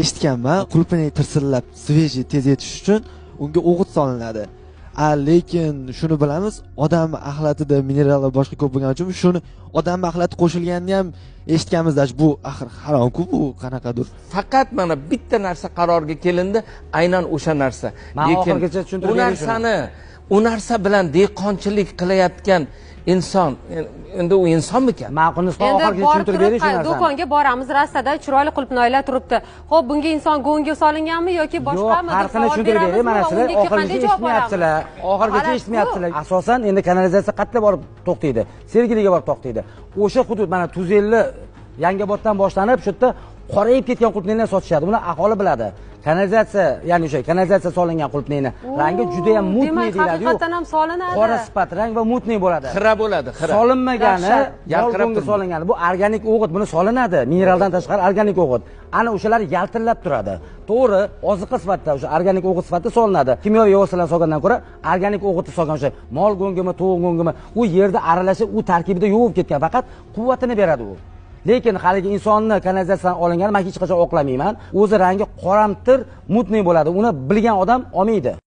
Eshitganman, qulupnay tirsillab свежий tez yetish uchun unga o'g'it solinadi. A lekin shuni bilamiz, odam axlatida minerallar boshqa ko'p bo'lgani uchun shuni odam axlati qo'shilganini ham eshitganmiz. Даже bu axir haromku, bu qanaqadir. Faqat mana bitta narsa qarorga kelindi, aynan o'sha narsa. Man Lekin oxirigacha tushuntirib u bering. Narsani, u narsa bilan dehqonchilik qilayotgan inson endi u insonmikan? Man buni Endi oxirigacha borib tushuntirib turib, bering shu narsani. Do'konga boramiz, rastada chiroyli qulupnoylar turibdi. Xo'p, bunga inson go'ngi solinganmi yoki Yo'q, boshqami deb farqini savol tushuntirib bering. beramizmi Mana va sizlar unga qanday oxirigacha javob olamiz? eshitmayapsizlar. Oxirigacha G'alati-ku. eshitmayapsizlar. Asosan endi kanalizatsiya qayerda borib to'xtaydi? Sergeliga borib to'xtaydi. O'sha hudud mana Tuzelli, Yangioboddan boshlanib, shu yerda qorayib ketgan qulupnaylar sotishadi. Buni aholi biladi. Kanalizatsiya, ya'ni o'sha kanalizatsiya solingan qulupnayni rangi juda ham мутный Demak, deyiladi-yu. haqiqatdan ham solinadi. Qora sifat rang va мутный bo'ladi. Xira bo'ladi, xira. Solinmagani, Dahshat. Yarqirab mol go'ngi turmaydi. solingani. Bu organik o'g'it, buni solinadi. Mineraldan tashqari organik o'g'it. Ana o'shalar yaltillab turadi. To'g'ri, oziqa sifatida o'sha organik o'g'it sifatida solinadi. Kimyoviy vositalarni solgandan ko'ra organik o'g'itni solgan o'sha mol go'ngimi, tovuq go'ngimi, u yerda aralashib, u tarkibida yuvib ketgan, faqat quvvatini beradi u. Lekin haligi insonni kanalizatsiyadan olingani men hech qachon oqlamayman. O'zi rangi qoramtir, мутный bo'ladi. Uni bilgan odam olmaydi.